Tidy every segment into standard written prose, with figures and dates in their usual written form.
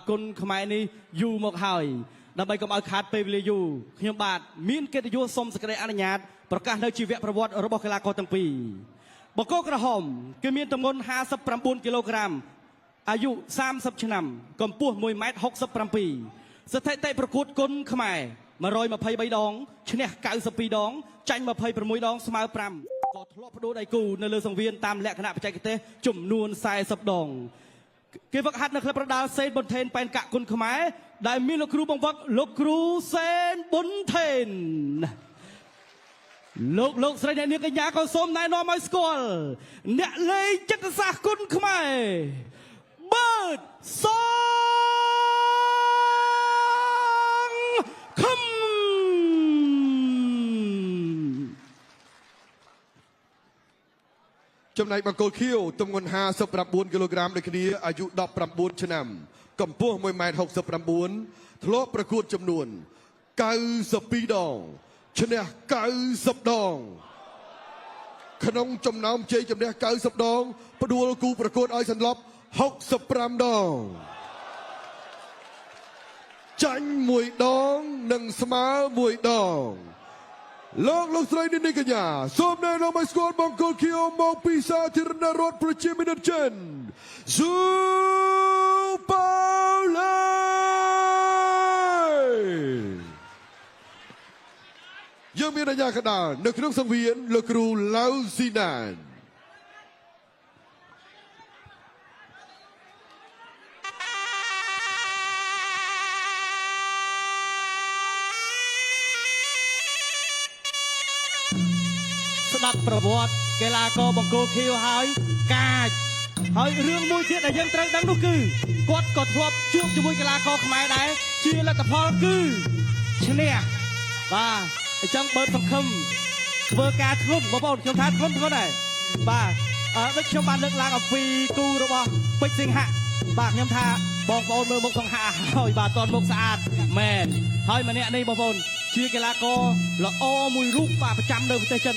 គុណខ្មែរនេះយូរមកហើយដើម្បីកុំឲ្យខាតពេលវេលាយូរខ្ញុំបាទមានកិត្តិយសសូមសេចក្តីអនុញ្ញាតប្រកាសនៅជីវប្រវត្តិរបស់កីឡាករទាំងពីរបង្គោលក្រហមគឺមានទម្ងន់59គីឡូក្រាមអាយុ30ឆ្នាំកម្ពស់1ម៉ែត្រ67ស្ថិតិប្រកួតគុណខ្មែរ123ដងឈ្នះ92ដងចាញ់26ដងស្មើ5ក៏ធ្លាប់ផ្ដួលដៃគូនៅលើសង្វៀនតាមលក្ខណៈបច្ចេកទេសចំនួន40ដង គេវឹកហាត់នៅក្លឹបប្រដាល់សេនប៊ុនថេនប៉ែនកាក់គុណខ្មែរដែលមានលោកគ្រូបង្វឹកលោកគ្រូសេនប៊ុនថេនលោកលោកស្រីអ្នកនាងកញ្ញាក៏សូមណែនាំឲ្យស្គាល់អ្នកលេងចិត្តសាស្ត្រគុណខ្មែរបឺតសងខឹម ចំណែកបង្គោលខៀវទម្ងន់59គីឡូក្រាមដូចគ្នាអាយុ19ឆ្នាំកម្ពស់1ម៉ែត្រ69ធ្លាប់ប្រកួតចំនួន92ដងឈ្នះ90ដងក្នុងចំណោមជ័យជំនះ90ដងផ្ដួលគូប្រកួតឲ្យសន្លប់65ដងចាញ់មួយដងនិងស្មើមួយដង លោកលោកស្រីនាងកញ្ញាសូមណែនាំឲ្យស្គាល់បង្គោលខៀវមកពីសាធារណរដ្ឋប្រជាមានិតចិនស៊ូប៉ាឡេយើងមានអាជ្ញាកណ្ដាលនៅក្នុងសង្វៀនលោកគ្រូឡៅស៊ីណាន ស្ដាប់ប្រវត្តិកីឡាករបង្គោលខៀវហើយកាចហើយរឿងមួយទៀតដែលយើងត្រូវដឹងនោះគឺគាត់ក៏ធ្លាប់ជួបជាមួយកីឡាករខ្មែរដែរជាលទ្ធផលគឺឈ្នះបាទអញ្ចឹងបើសង្ឃឹមធ្វើការធ្ងន់បងប្អូនខ្ញុំថាធ្ងន់ធ្ងន់ដែរបាទដូចខ្ញុំបានលើកឡើងអំពីគូរបស់ពេជ្រសង្ហៈបាទខ្ញុំថាបងប្អូនមើលមុខសង្ហៈហើយបាទតន់មុខស្អាតមែនហើយម្នាក់នេះបងប្អូនជាកីឡាករល្អមួយរូបបាទប្រចាំនៅប្រទេសចិន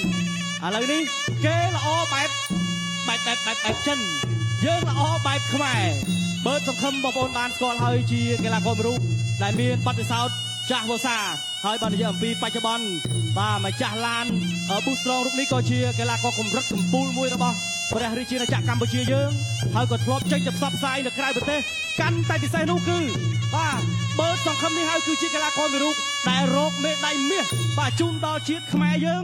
ឥឡូវនេះគេល្អបែបបែបបែបបែបបែបចិនយើងល្អបែបខ្មែរបើសង្ឃឹមបងប្អូនបានស្គាល់ហើយជាកីឡាករមួយរូបដែលមានបទពិសោធន៍ចាស់វស្សាហើយបាននិយាយអំពីបច្ចុប្បន្នបាទម្ចាស់ឡានប៊ូស្ត្រងរូបនេះក៏ជាកីឡាករកម្រិតកម្ពូលមួយរបស់ព្រះរាជាណាចក្រកម្ពុជាយើងហើយក៏ធ្លាប់ចេញទៅផ្សព្វផ្សាយនៅក្រៅប្រទេសកាន់តែពិសេសនោះគឺបាទបើសង្ឃឹមនេះហើយគឺជាកីឡាករមួយរូបដែលរកមេដាយមាសបាទជូនដល់ជាតិខ្មែរយើង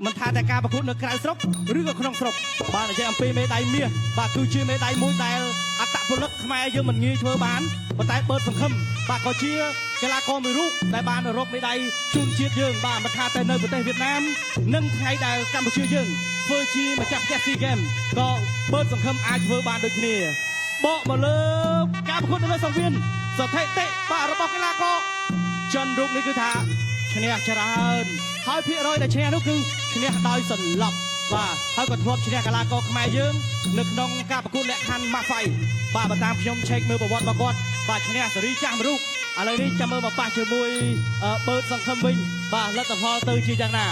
មិនថាតែការប្រកួតនៅក្រៅស្រុកឬក៏ក្នុងស្រុកបាទនិយាយអំពីមេដាយមាសបាទគឺជាមេដាយមួយដែលអត្តពលិកខ្មែរយើងមិនងាយធ្វើបានប៉ុន្តែបើសង្ឃឹមបាទក៏ជាកីឡាករមួយរូបដែលបានរកមេដាយជូនជាតិយើងបាទមិនថាតែនៅប្រទេសវៀតណាមនិងថ្ងៃដែលកម្ពុជាយើងធ្វើជាម្ចាស់ផ្ទះស៊ីហ្គេមក៏បើសង្ឃឹមអាចធ្វើបានដូចគ្នាបកមកលើការប្រកួតនៅលើសង្វៀនស្ថិតិបាទរបស់កីឡាករចិនរូបនេះគឺថាឈ្នះច្រើនហើយភាគរយដែលឈ្នះនោះគឺឈ្នះដោយសន្លប់បាទហើយក៏ធ្លាប់ឈ្នះកីឡាករខ្មែរយើងនៅក្នុងការប្រកួតលក្ខខណ្ឌម៉ាហ្វៃបាទបើតាមខ្ញុំឆែកមើលប្រវត្តិរបស់គាត់បាទឈ្នះសេរីចាស់មួយរូបឥឡូវនេះចាំមើលមកប៉ះជាមួយបឺតសង្ឃឹមវិញបាទលទ្ធផលទៅជាយ៉ាងណា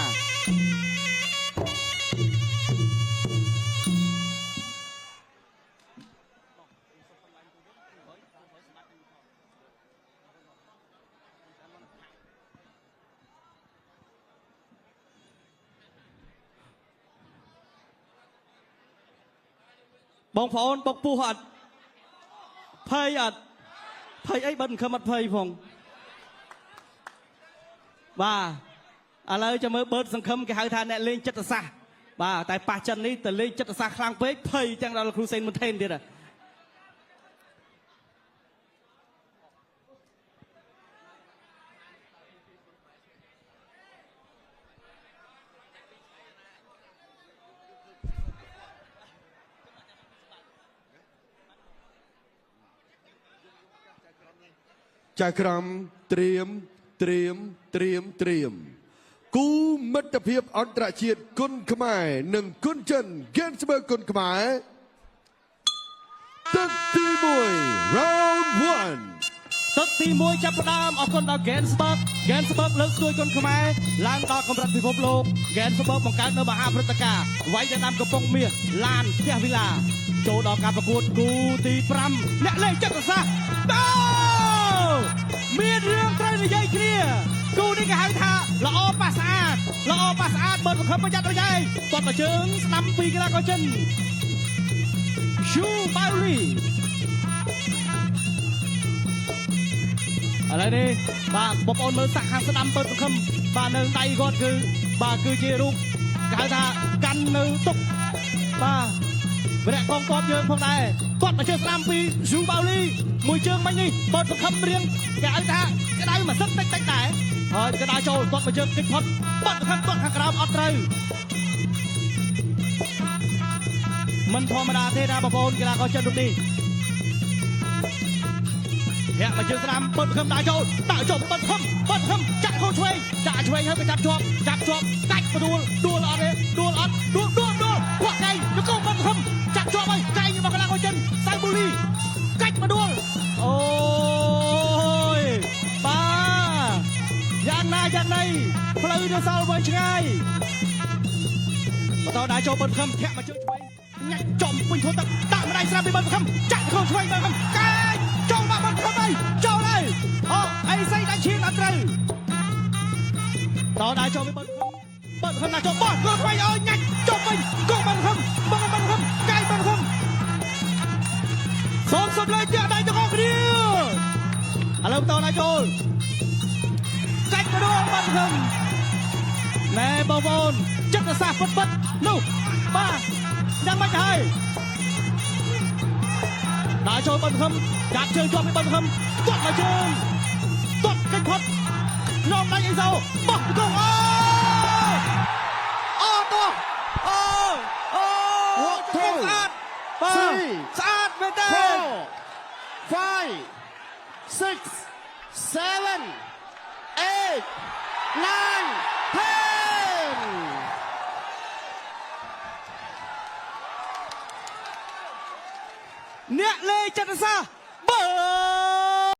បងប្អូនបុកពោះអត់ភ័យអត់ភ័យអីបើមិនខំអត់ភ័យផងបាទឥឡូវចាំមើលបឺតសង្ឃឹមគេហៅថាអ្នកលេងចិត្តសាស្ត្របាទតែប៉ះចិននេះទៅលេងចិត្តសាស្ត្រខ្លាំងពេកភ័យទាំងដល់គ្រូសេនមុនថេនទៀតហ៎ ចៅក្រមត្រៀមត្រៀមត្រៀមត្រៀមគូមិត្តភាពអន្តរជាតិគុណខ្មែរនិងគុណចិនហ្គេនស្មើគុណខ្មែរទឹកទី1 round 1 ទឹកទី1ចាប់ផ្ដើមអរគុណដល់ Gainsberg Gainsberg លើកស្ទួយគុណខ្មែរឡើងដល់កម្រិតពិភពលោក Gainsberg បង្កើតនៅមហាព្រឹត្តិការណ៍វាយដណ្ដើមកំពង់មាសឡានផ្ទះវិឡាចូលដល់ការប្រកួតគូទី5អ្នកលេងចិត្តសាស្ត្រ ល្អប៉ះស្អាតល្អប៉ះស្អាតបើសង្ឃឹមប្រយ័ត្នប្រយែងទាត់មកជើងស្ដាំពីកីឡាករចិនឈូបាវលីឥឡូវនេះបាទបងប្អូនមើលសាក់ខាងស្ដាំបើសង្ឃឹមបាទនៅដៃគាត់គឺបាទគឺជារូបគេហៅថាកាន់នៅទុកបាទវរៈកងទ័ពយើងផងដែរទាត់មកជើងស្ដាំពីស៊ូបាវលីមួយជើងមិញនេះបើសង្ឃឹមរៀងគេហៅថាក្តៅមួយសឹកតិចតិចដែរហើយកដាចូលទាត់មកជើងគិចផុតបាត់សង្ឃឹមទាត់ខាងក្រោមអត់ត្រូវមិនធម្មតាទេណាបងប្អូនកីឡាករចិនរូបនេះធាក់មកជើងស្ដាំបើសង្ឃឹមដាក់ចូលដាក់ចូលបើសង្ឃឹមបើសង្ឃឹមចាក់ខោឆ្វេងចាក់ឆ្វេងហើយក៏ចាប់ជាប់ចាប់ជាប់កាច់បដួលដួលអត់ទេដួលអត់ដួលដួលដួលខ្វាក់កែងយកកងបើសង្ឃឹមចាប់ជាប់ហើយកែងរបស់កីឡាករចិនសៅបូលីកាច់បដួលអូយបាទយ៉ាងណាយ៉ាងណីផ្លូវនៅសល់វែងឆ្ងាយបន្តដាក់ចូលបើសង្ឃឹមធាក់មកជើងឆ្វេងញ៉ាច់ចំពេញធូរទឹកដាក់ម្ដាយស្រាប់ពីបើសង្ឃឹមចាក់ខោឆ្វេងបើសង្ឃឹមកែងចូលមកបើសង្ឃឹមហើយចូលហើយអូអីស្អីដាច់ឈៀងអត់ត្រូវតដាក់ចូលពីបើសង្ឃឹមបើសង្ឃឹមដាក់ចូលបោះគល់ឆ្វេងអើយញ៉ាច់ចំពេញកងបើសង្ឃឹមបងបើសង្ឃឹមកែងបើសង្ឃឹមសូមសំលេងចាក់ដៃទាំងអស់គ្នាឥឡូវបន្តដាក់ចូលកាច់មកដួលបើសង្ឃឹមណែបងប្អូនចិត្តសាស្ត្រពិតៗនោះបាទយ៉ាងម៉េចទៅហើយដាក់ចូលបើសង្ឃឹមចាប់ជើងជាប់ពីបើសង្ឃឹមទាត់មកជើងទាត់កិច្ចផុតនាំដាច់អីសោបោះកងអូអូតោះអូអូ One, two, ស្អាតបាទ three, ស្អាតមែនទេ four, five, six, seven, eight, nine, ten. អ្នកលេងចិត្តសាស្ត្របើ